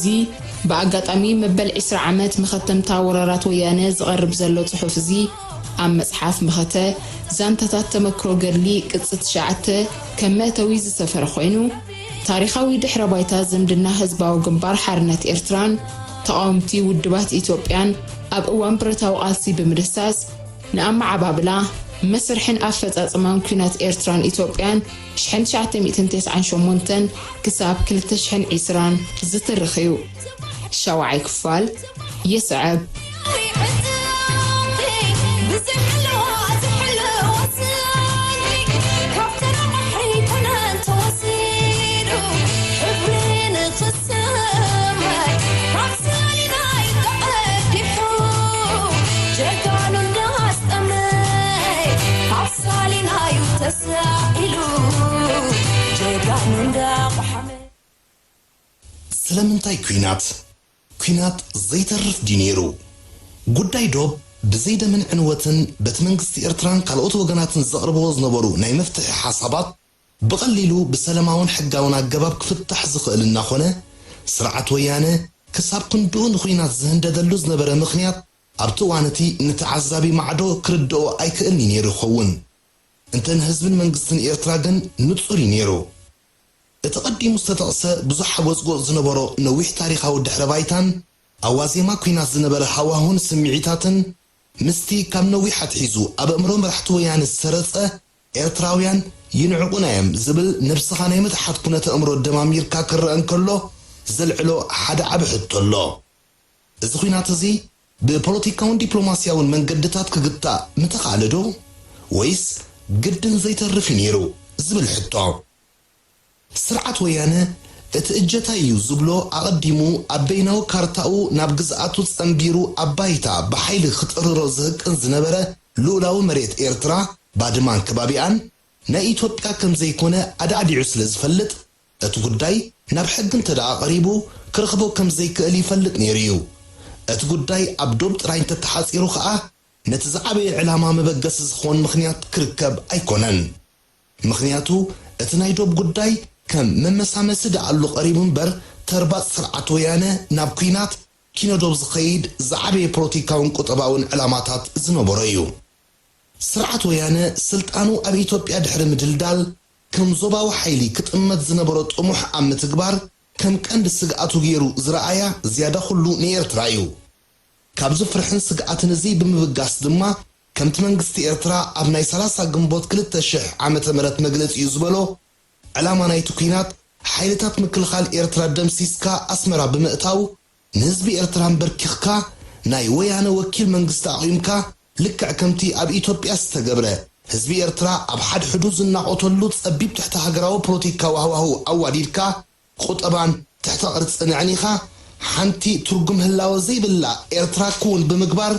እዚ ብኣጋጣሚ መበል ዕስራ ዓመት መኸተምታ ወራራት ወያነ ዝቐርብ ዘሎ ጽሑፍ እዚ፣ ኣብ መጽሓፍ መኸተ ዛንታታት ተመክሮ ገድሊ ቅጽ ትሽዓተ ከም መእተዊ ዝሰፈረ ኮይኑ፣ ታሪኻዊ ድሕረ ባይታ ዝምድና ህዝባዊ ግንባር ሓርነት ኤርትራን ተቓወምቲ ውድባት ኢትዮጵያን ኣብ እዋን ብረታዊ ቃልሲ ብምድህሳስ፣ ንኣመዓባብላ፣ መስርሕን ኣፈጻጽማን ኲናት ኤርትራን ኢትዮጵያን ሽሕን ትሽዓተ ሚእትን ተስዓን ሸሞንተን ክሳብ ክልተ ሽሕን ዕስራን ዝትርኽ እዩ። ሻውዓይ ክፋል ይስዕብ። ስለምንታይ ኲናት? ኲናት ዘይተርፍ ድዩ ነይሩ? ጉዳይ ዶብ ብዘይ ደምን ዕንወትን በቲ መንግስቲ ኤርትራን ካልኦት ወገናትን ዘቕርብዎ ዝነበሩ ናይ መፍትሒ ሓሳባት ብቐሊሉ ብሰለማውን ሕጋውን ኣገባብ ክፍታሕ ዝኽእል እናኾነ፣ ስርዓት ወያነ ክሳብ ክንድኡ ንኹናት ዝህንደደሉ ዝነበረ ምኽንያት ኣብቲ እዋን እቲ ንተዓዛቢ ማዕዶ ክርድኦ ኣይክእልን እዩ ነይሩ ይኸውን። እንተ ንህዝብን መንግስትን ኤርትራ ግን ንጹር እዩ ነይሩ። እቲ ቀዲሙ ዝተጠቕሰ ብዙሕ ሓጎጽጎጽ ዝነበሮ ነዊሕ ታሪኻዊ ድሕረ ባይታን ኣብ ዋዜማ ኲናት ዝነበረ ሃዋሁን ስምዒታትን ምስቲ ካብ ነዊሕ ኣትሒዙ ኣብ ኣእምሮ መራሕቲ ወያነ ዝሰረጸ ኤርትራውያን ይንዕቑና እዮም ዝብል ነብስኻ ናይ ምትሓት ኩነተ ኣእምሮ ደማሚርካ ክረአ እንከሎ ዘልዕሎ ሓደ ዓቢ ሕቶ ኣሎ። እዚ ኲናት እዚ ብፖለቲካውን ዲፕሎማስያውን መንገድታት ክግታእ ምተኻእለ ዶ? ወይስ ግድን ዘይተርፍ እዩ ነይሩ? ዝብል ሕቶ። ስርዓት ወያነ እቲ እጀታይ እዩ ዝብሎ ኣቐዲሙ ኣብ በይናዊ ካርታኡ ናብ ግዝኣቱ ጸንቢሩ ኣብ ባይታ ብሓይሊ ክጥርሮ ዝህቅን ዝነበረ ልኡላዊ መሬት ኤርትራ፣ ባድማን ከባቢኣን፣ ናይ ኢትዮጵያ ከም ዘይኮነ ኣዳዕዲዑ ስለ ዝፈልጥ፣ እቲ ጉዳይ ናብ ሕጊ እንተ ደኣ ቀሪቡ ክረኽቦ ከም ዘይክእል ይፈልጥ ነይሩ እዩ። እቲ ጉዳይ ኣብ ዶብ ጥራይ እንተተሓጺሩ ከኣ ነቲ ዝዓበየ ዕላማ መበገሲ ዝኸውን ምኽንያት ክርከብ ኣይኮነን። ምኽንያቱ እቲ ናይ ዶብ ጉዳይ ከም መመሳመሲ ደኣሉ ቀሪቡ እምበር ተርባጽ ስርዓት ወያነ ናብ ኲናት ኪኖዶብ ዝኸይድ ዝዓበየ ፖለቲካውን ቁጠባውን ዕላማታት ዝነበሮ እዩ። ስርዓት ወያነ ስልጣኑ ኣብ ኢትዮጵያ ድሕሪ ምድልዳል ከም ዞባዊ ሓይሊ ክጥመት ዝነበሮ ጥሙሕ ኣብ ምትግባር ከም ቀንዲ ስግኣቱ ገይሩ ዝረኣያ ዝያዳ ኩሉ ንኤርትራ እዩ። ካብዚ ፍርሕን ስግኣትን እዚ ብምብጋስ ድማ ከምቲ መንግስቲ ኤርትራ ኣብ ናይ ሰላሳ ግንቦት ክልተ ሽሕ ዓመተ ምህረት መግለጺኡ ዝበሎ ዕላማ ናይቲ ኲናት ሓይልታት ምክልኻል ኤርትራ ደምሲስካ ኣስመራ ብምእታው ንህዝቢ ኤርትራ ኣንበርኪኽካ ናይ ወያነ ወኪል መንግስቲ ኣቑምካ ልክዕ ከምቲ ኣብ ኢትዮጵያ ዝተገብረ ህዝቢ ኤርትራ ኣብ ሓድሕዱ ዝናቖተሉ ጸቢብ ትሕቲ ሃገራዊ ፖለቲካዊ ሃዋህው ኣዋዲድካ ቁጠባን ትሕተ ቅርጽን ኣዕኒኻ ሓንቲ ትርጉም ህላወ ዘይብላ ኤርትራ ክውን ብምግባር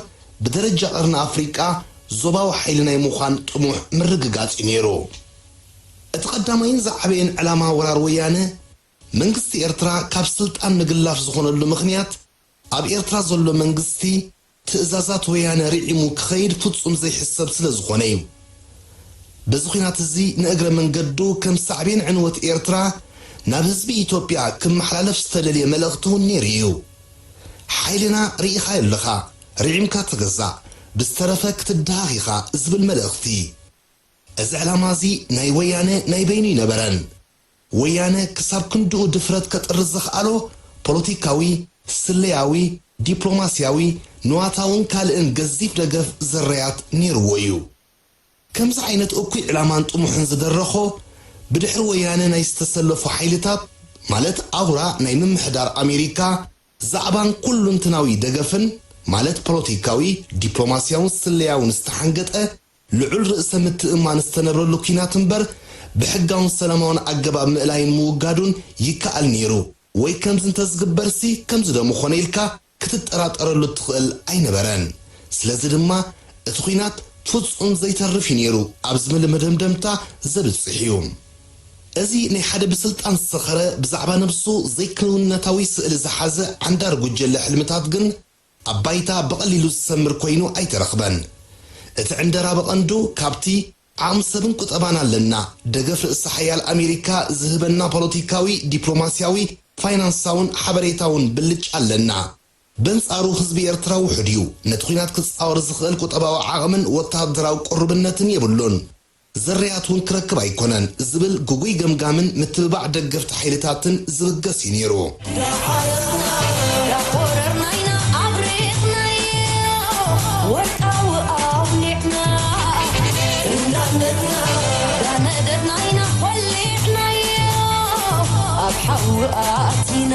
ብደረጃ ቀርኒ ኣፍሪቃ ዞባዊ ሓይሊ ናይ ምዃን ጥሙሕ ምርግጋጽ እዩ ነይሩ። እቲ ቀዳማይን ዝዓበየን ዕላማ ወራር ወያነ መንግስቲ ኤርትራ ካብ ስልጣን ምግላፍ ዝኾነሉ ምኽንያት ኣብ ኤርትራ ዘሎ መንግስቲ ትእዛዛት ወያነ ርዒሙ ክኸይድ ፍጹም ዘይሕሰብ ስለ ዝኾነ እዩ። በዚ ኲናት እዚ ንእግረ መንገዱ ከም ሳዕቤን ዕንወት ኤርትራ ናብ ህዝቢ ኢትዮጵያ ክመሓላለፍ ዝተደልየ መልእኽቲ እውን ነይሩ እዩ። ሓይልና ርኢኻዮ ኣለኻ፣ ርዒምካ ተገዛእ፣ ብዝተረፈ ክትደሃኽ ኢኻ ዝብል መልእኽቲ። እዚ ዕላማ እዚ ናይ ወያነ ናይ በይኑ ኣይነበረን። ወያነ ክሳብ ክንድኡ ድፍረት ከጥርዝ ዘኽኣሎ ፖለቲካዊ፣ ስለያዊ፣ ዲፕሎማስያዊ፣ ንዋታውን ካልእን ገዚፍ ደገፍ ዘረያት ነይርዎ እዩ። ከምዚ ዓይነት እኩይ ዕላማን ጥሙሕን ዝደረኾ ብድሕሪ ወያነ ናይ ዝተሰለፉ ሓይልታት ማለት ኣውራ ናይ ምምሕዳር ኣሜሪካ ዛዕባን ኩሉንትናዊ ደገፍን ማለት ፖለቲካዊ፣ ዲፕሎማስያውን ስለያውን ዝተሓንገጠ ልዑል ርእሰ ምትእምማን ዝተነብረሉ ኲናት እምበር ብሕጋውን ሰላማውን ኣገባብ ምእላይን ምውጋዱን ይከኣል ነይሩ ወይ ከምዚ እንተዝግበርሲ ከምዚ ዶ ምኾነ ኢልካ ክትጠራጠረሉ እትኽእል ኣይነበረን። ስለዚ ድማ እቲ ኲናት ፍጹም ዘይተርፍ እዩ ነይሩ ኣብ ዝብል መደምደምታ ዘብጽሕ እዩ። እዚ ናይ ሓደ ብስልጣን ዝሰኸረ ብዛዕባ ነብሱ ዘይክውንነታዊ ስእሊ ዝሓዘ ዓንዳሪ ጉጀለ ሕልምታት ግን ኣብ ባይታ ብቐሊሉ ዝሰምር ኮይኑ ኣይተረኽበን። እቲ ዕንደራ ብቐንዱ ካብቲ ዓቕሚ ሰብን ቁጠባን ኣለና፣ ደገፍ ርእሰ ሓያል ኣሜሪካ ዝህበና ፖለቲካዊ፣ ዲፕሎማስያዊ፣ ፋይናንሳውን ሓበሬታውን ብልጫ ኣለና። በንጻሩ ህዝቢ ኤርትራ ውሑድ እዩ። ነቲ ኲናት ክጻወር ዝኽእል ቁጠባዊ ዓቕምን ወተሃደራዊ ቅሩብነትን የብሉን። ዘርያት እውን ክረክብ ኣይኮነን ዝብል ግጉይ ገምጋምን ምትብባዕ ደገፍቲ ሓይልታትን ዝብገስ እዩ ነይሩ። ዳቆረርና ኢና ኣብሪቕናዮ ወርቃዊ ኣውሊዕና እንዳነደድና እንዳነደድና ኢና ኾሊዕናዮ ኣብ ሓዊ ኣቲና።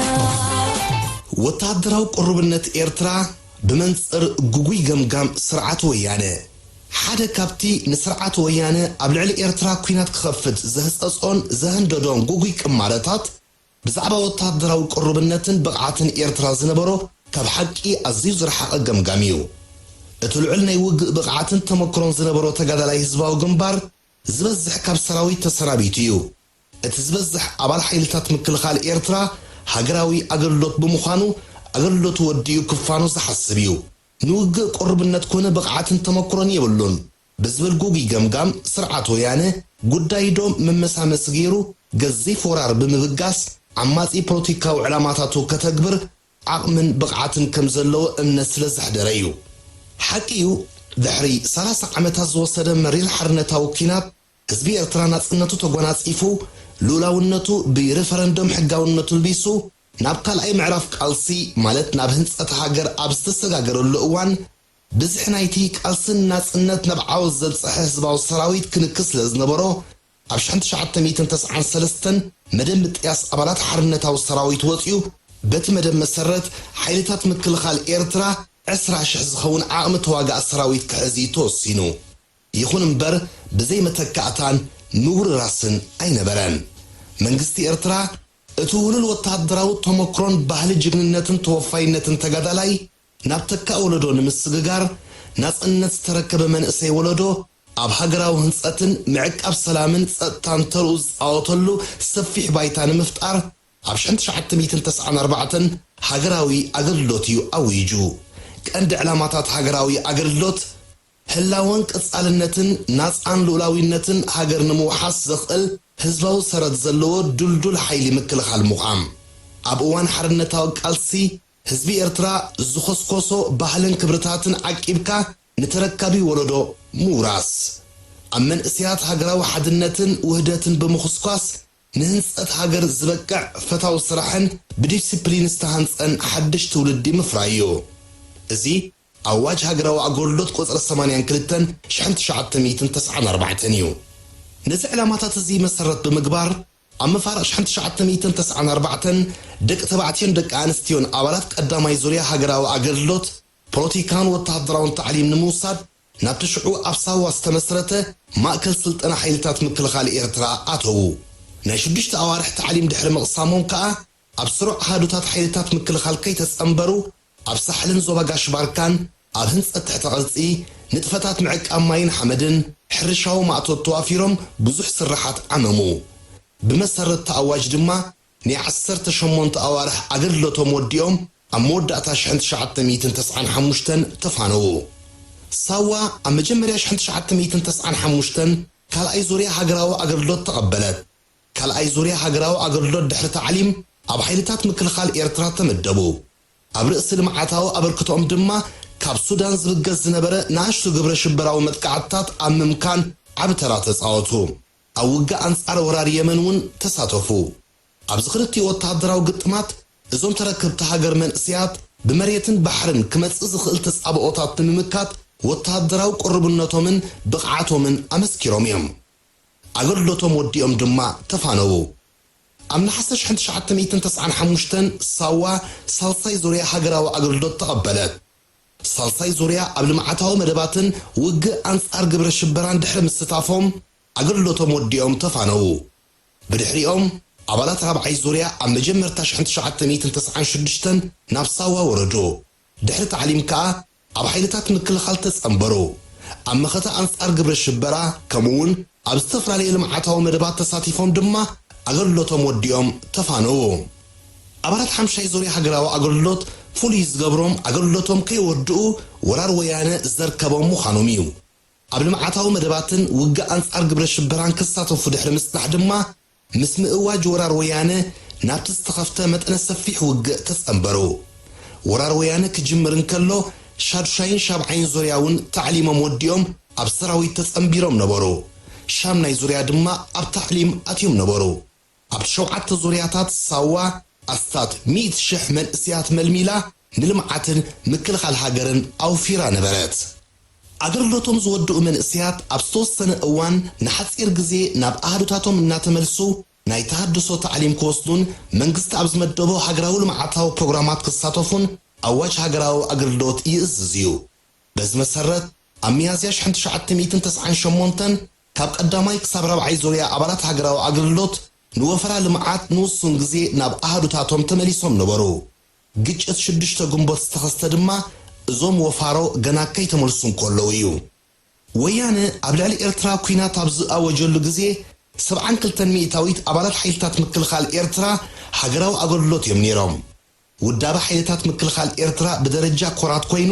ወተሃደራዊ ቅሩብነት ኤርትራ ብመንጽር ግጉይ ገምጋም ስርዓት ወያነ ሓደ ካብቲ ንስርዓት ወያነ ኣብ ልዕሊ ኤርትራ ኲናት ክኸፍት ዘህጸጾን ዘህንደዶን ግጉይ ቅማረታት ብዛዕባ ወተሃደራዊ ቅሩብነትን ብቕዓትን ኤርትራ ዝነበሮ ካብ ሓቂ ኣዝዩ ዝረሓቐ ገምጋም እዩ። እቲ ልዑል ናይ ውግእ ብቕዓትን ተመክሮን ዝነበሮ ተጋዳላይ ህዝባዊ ግንባር ዝበዝሕ ካብ ሰራዊት ተሰናቢቱ እዩ። እቲ ዝበዝሕ ኣባል ሓይልታት ምክልኻል ኤርትራ ሃገራዊ ኣገልግሎት ብምዃኑ ኣገልግሎቱ ወዲኡ ክፋኖ ዝሓስብ እዩ። ንውግእ ቅሩብነት ኮነ ብቕዓትን ተመክሮን የብሉን ብዝብል ግጉይ ገምጋም ስርዓት ወያነ ጉዳይ ዶብ መመሳመሲ ገይሩ ገዚፍ ወራር ብምብጋስ ዓማጺ ፖለቲካዊ ዕላማታቱ ከተግብር ዓቕምን ብቕዓትን ከም ዘለዎ እምነት ስለ ዘሕደረ እዩ። ሓቂ እዩ፣ ድሕሪ ሰላሳ ዓመታት ዝወሰደ መሪር ሓርነታዊ ኲናት ህዝቢ ኤርትራ ናጽነቱ ተጎናጺፉ፣ ልኡላውነቱ ብሪፈረንደም ሕጋውነቱ ልቢሱ፣ ናብ ካልኣይ ምዕራፍ ቃልሲ ማለት ናብ ህንጸት ሃገር ኣብ ዝተሰጋገረሉ እዋን፣ ብዝሒ ናይቲ ቃልስን ናጽነት ናብ ዓወት ዘብጽሐ ህዝባዊ ሰራዊት ክንክስ ስለ ዝነበሮ፣ ኣብ ሽሕን ትሽዓተ ሚእትን ተስዓን ሰለስተን መደብ ምጥያስ ኣባላት ሓርነታዊ ሰራዊት ወጺኡ፣ በቲ መደብ መሰረት ሓይልታት ምክልኻል ኤርትራ ዕስራ ሽሕ ዝኸውን ዓቕሚ ተዋጋእ ሰራዊት ክሕዝ እዩ ተወሲኑ። ይኹን እምበር ብዘይ መተካእታን ምውርራስን ኣይነበረን። መንግስቲ ኤርትራ እቲ ውህሉል ወተሃደራዊ ተመክሮን ባህሊ ጅግንነትን ተወፋይነትን ተጋዳላይ ናብ ተካእ ወለዶ ንምስግጋር ናጽነት ዝተረከበ መንእሰይ ወለዶ ኣብ ሃገራዊ ህንጸትን ምዕቃብ ሰላምን ጸጥታን ተርኡ ዝጻወተሉ ሰፊሕ ባይታ ንምፍጣር ኣብ ሽሕን ትሽዓተ ሚእትን ተስዓን ኣርባዕተን ሃገራዊ ኣገልግሎት እዩ ኣዊጁ። ቀንዲ ዕላማታት ሃገራዊ ኣገልግሎት ህላወን ቀጻልነትን ናጻን ልኡላዊነትን ሃገር ንምውሓስ ዘኽእል ህዝባዊ ሰረት ዘለዎ ድልዱል ሓይሊ ምክልኻል ምዃም። ኣብ እዋን ሓርነታዊ ቃልሲ ህዝቢ ኤርትራ ዝኾስኮሶ ባህልን ክብርታትን ዓቂብካ ንተረካቢ ወለዶ ምውራስ። ኣብ መንእሰያት ሃገራዊ ሓድነትን ውህደትን ብምኹስኳስ ንህንጸት ሃገር ዝበቅዕ ፈታዊ ስራሕን ብዲሲፕሊን ዝተሃንጸን ሓድሽ ትውልዲ ምፍራይ እዩ። እዚ ኣዋጅ ሃገራዊ ኣገልግሎት ቁጽሪ ሰማንያን ክልተን ሽሕን ትሽዓተ ሚእትን ተስዓን ኣርባዕተን እዩ። ነዚ ዕላማታት እዚ መሰረት ብምግባር ኣብ መፋርቕ ሽሕን ትሽዓተ ሚእትን ተስዓን ኣርባዕተን ደቂ ተባዕትዮን ደቂ ኣንስትዮን ኣባላት ቀዳማይ ዙርያ ሃገራዊ ኣገልግሎት ፖለቲካን ወተሃደራውን ታዕሊም ንምውሳድ ናብቲ ሽዑ ኣብ ሳዋ ዝተመስረተ ማእከል ስልጠና ሓይልታት ምክልኻል ኤርትራ ኣተዉ። ናይ ሽዱሽተ ኣዋርሕ ታዕሊም ድሕሪ ምቕሳሞም ከኣ ኣብ ስሩዕ ኣሃዱታት ሓይልታት ምክልኻል ከይተጸንበሩ ኣብ ሳሕልን ዞባ ጋሽ ባርካን ኣብ ህንጸት ትሕተ ቅርጺ፣ ንጥፈታት ምዕቃብ ማይን ሓመድን፣ ሕርሻዊ ማእቶት ተዋፊሮም ብዙሕ ስርሓት ዓመሙ። ብመሰረት እቲ ኣዋጅ ድማ ናይ ዓሰርተ ሸሞንተ ኣዋርሕ ኣገልግሎቶም ወዲኦም ኣብ መወዳእታ ሽሕን ትሽዓተ ሚእትን ተስዓን ሓሙሽተን ተፋነዉ። ሳዋ ኣብ መጀመርያ ሽሕን ትሽዓተ ሚእትን ተስዓን ሓሙሽተን ካልኣይ ዙርያ ሃገራዊ ኣገልግሎት ተቐበለት። ካልኣይ ዙርያ ሃገራዊ ኣገልግሎት ድሕሪ ታዕሊም ኣብ ሓይልታት ምክልኻል ኤርትራ ተመደቡ። ኣብ ርእሲ ልምዓታዊ ኣበርክቶኦም ድማ ካብ ሱዳን ዝብገስ ዝነበረ ንኣሽቱ ግብረ ሽበራዊ መጥቃዕትታት ኣብ ምምካን ዓቢ ተራ ተጻወቱ። ኣብ ውግእ ኣንጻር ወራር የመን እውን ተሳተፉ። ኣብዚ ክልቲኡ ወተሃደራዊ ግጥማት እዞም ተረከብቲ ሃገር መንእሰያት ብመሬትን ባሕርን ክመጽእ ዝኽእል ተጻብኦታት ንምምካት ወተሃደራዊ ቅሩብነቶምን ብቕዓቶምን ኣመስኪሮም እዮም። ኣገልግሎቶም ወዲኦም ድማ ተፋነዉ። ኣብ ነሓሰ ሽሕን ትሽዓተ ሚእትን ተስዓን ሓሙሽተን ሳዋ ሳልሳይ ዙርያ ሃገራዊ ኣገልግሎት ተቐበለት። ሳልሳይ ዙርያ ኣብ ልምዓታዊ መደባትን ውግእ ኣንጻር ግብረ ሽበራን ድሕሪ ምስታፎም ኣገልግሎቶም ወዲኦም ተፋነዉ። ብድሕሪኦም ኣባላት ራብዓይ ዙርያ ኣብ መጀመርታ ሽሕን ትሽዓተ ሚእትን ተስዓን ሽዱሽተን ናብ ሳዋ ወረዱ። ድሕሪ ታዕሊም ከኣ ኣብ ሓይልታት ምክልኻል ተጸንበሩ። ኣብ መኸተ ኣንጻር ግብረ ሽበራ ከምኡውን ኣብ ዝተፈላለዩ ልምዓታዊ መደባት ተሳቲፎም ድማ ኣገልግሎቶም ወዲኦም ተፋነዉ። ኣባላት ሓምሻይ ዙርያ ሃገራዊ ኣገልግሎት ፍሉይ ዝገብሮም ኣገልግሎቶም ከይወድኡ ወራር ወያነ ዘርከቦም ምዃኖም እዩ። ኣብ ልምዓታዊ መደባትን ውግእ ኣንጻር ግብረ ሽበራን ክሳተፉ ድሕሪ ምጽናሕ ድማ ምስ ምእዋጅ ወራር ወያነ ናብቲ ዝተኸፍተ መጠነ ሰፊሕ ውግእ ተጸንበሩ። ወራር ወያነ ክጅምር እንከሎ፣ ሻዱሻይን ሻብዓይን ዙርያ እውን ታዕሊሞም ወዲኦም ኣብ ሰራዊት ተጸንቢሮም ነበሩ። ሻምናይ ዙርያ ድማ ኣብ ታዕሊም ኣትዮም ነበሩ። ኣብ ሸውዓተ ዙርያታት ሳዋ ኣስታት ሚእቲ ሽሕ መንእሰያት መልሚላ ንልምዓትን ምክልኻል ሃገርን ኣውፊራ ነበረት። ኣገልግሎቶም ዝወድኡ መንእሰያት ኣብ ዝተወሰነ እዋን ንሓጺር ግዜ ናብ ኣሃዱታቶም እናተመልሱ ናይ ተሃድሶ ታዕሊም ክወስዱን መንግስቲ ኣብ ዝመደቦ ሃገራዊ ልምዓታዊ ፕሮግራማት ክሳተፉን ኣዋጅ ሃገራዊ ኣገልግሎት ይእዝዝ እዩ። በዚ መሰረት፣ ኣብ ሚያዝያ ሽሕን ትሽዓተ ሚእትን ተስዓን ሸሞንተን ካብ ቀዳማይ ክሳብ ራብዓይ ዙርያ ኣባላት ሃገራዊ ኣገልግሎት ንወፈራ ልምዓት ንውሱን ግዜ ናብ ኣሃዱታቶም ተመሊሶም ነበሩ። ግጭት ሽዱሽተ ግንቦት ዝተኸስተ ድማ እዞም ወፋሮ ገና ከይተመልሱ እንከለዉ እዩ። ወያነ ኣብ ልዕሊ ኤርትራ ኲናት ኣብ ዝኣወጀሉ ግዜ፣ ሰብዓን ክልተን ሚእታዊት ኣባላት ሓይልታት ምክልኻል ኤርትራ ሃገራዊ ኣገልግሎት እዮም ነይሮም። ውዳበ ሓይልታት ምክልኻል ኤርትራ ብደረጃ ኮራት ኮይኑ፣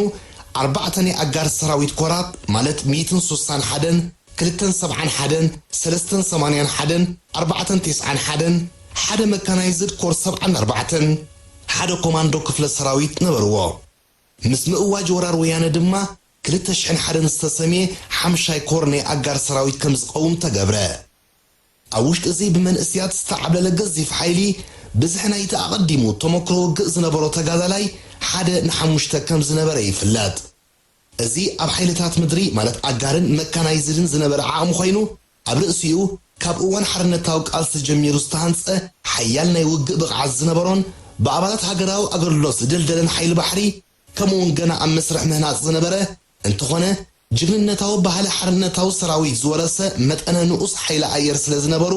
ኣርባዕተ ናይ ኣጋር ሰራዊት ኮራት፣ ማለት ሚእትን ሱሳን ሓደን፣ ክልተን ሰብዓን ሓደን፣ ሰለስተን ሰማንያን ሓደን፣ ኣርባዕተን ተስዓን ሓደን፣ ሓደ መካናይዝድ ኮር ሰብዓን ኣርባዕተን፣ ሓደ ኮማንዶ ክፍለ ሰራዊት ነበርዎ። ምስ ምእዋጅ ወራር ወያነ ድማ፣ ክልተ ሽሕን ሓደን ዝተሰምየ ሓምሻይ ኮር ናይ ኣጋር ሰራዊት ከም ዝቐውም ተገብረ። ኣብ ውሽጢ እዚ ብመንእሰያት ዝተዓብለለ ገዚፍ ሓይሊ፣ ብዝሒ ናይቲ ኣቐዲሙ ተመክሮ ውግእ ዝነበሮ ተጋዳላይ ሓደ ንሓሙሽተ ከም ዝነበረ ይፍለጥ። እዚ ኣብ ሓይልታት ምድሪ፣ ማለት ኣጋርን መካናይዝድን ዝነበረ ዓቕሚ ኮይኑ፣ ኣብ ርእሲኡ ካብ እዋን ሓርነታዊ ቃልሲ ጀሚሩ ዝተሃንጸ ሓያል ናይ ውግእ ብቕዓት ዝነበሮን ብኣባላት ሃገራዊ ኣገልግሎት ዝደልደለን ሓይሊ ባሕሪ፣ ከምኡ እውን ገና ኣብ መስርሕ ምህናጽ ዝነበረ እንተኾነ፣ ጅግንነታዊ ባህሊ ሓርነታዊ ሰራዊት ዝወረሰ መጠነ ንኡስ ሓይሊ ኣየር ስለ ዝነበሩ፣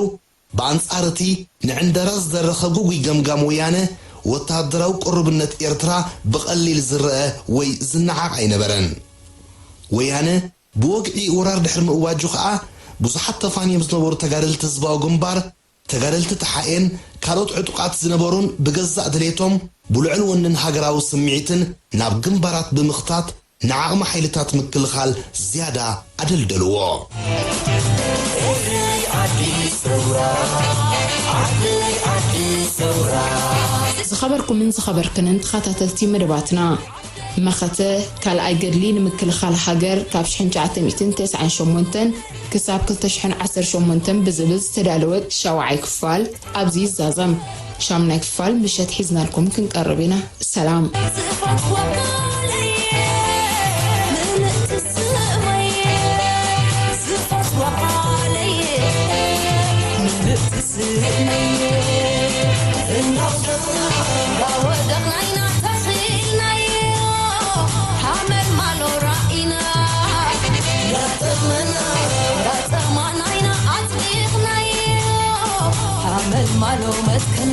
ብኣንጻር እቲ ንዕንደራ ዝደረኸ ግጉይ ገምጋም ወያነ፣ ወተሃደራዊ ቅሩብነት ኤርትራ ብቐሊል ዝረአ ወይ ዝነዓቕ ኣይነበረን። ወያነ ብወግዒ ወራር ድሕሪ ምእዋጁ ኸኣ፣ ብዙሓት ተፋንዮም ዝነበሩ ተጋደልቲ ህዝባዊ ግንባር፣ ተጋደልቲ ተሓኤን ካልኦት ዕጡቓት ዝነበሩን ብገዛእ ድሌቶም ብልዑል ወንን ሃገራዊ ስምዒትን ናብ ግንባራት ብምኽታት ንዓቕሚ ሓይልታት ምክልኻል ዝያዳ ኣደልደልዎ። ዝኸበርኩምን ዝኸበርክንን ተኸታተልቲ መደባትና፣ መኸተ ካልኣይ ገድሊ ንምክልኻል ሃገር ካብ ሽሕን ትሽዓተ ሚእትን ተስዓን ሸሞንተን ክሳብ ክልተ ሽሕን ዓሰርተ ሸሞንተን ብዝብል ዝተዳለወት ሻውዓይ ክፋል ኣብዚ ይዛዘም። ሻምናይ ክፋል ምሸት ሒዝናልኩም ክንቀርብ ኢና። ሰላም። ዝፈትዎ ቃለየ፣ ምልእቲ ስመየ። ዝፈትዎ ቃለየ፣ ምልእቲ ስመየ። እናወደቕና፣ እናወደቕና ኢና ተኺልናዮ። ሓመልማሎ ራኢና። እንዳጠቕመና፣ እንዳጠቕማና ኢና ኣጽዲቕናዮ። ሓመልማሎ መትከል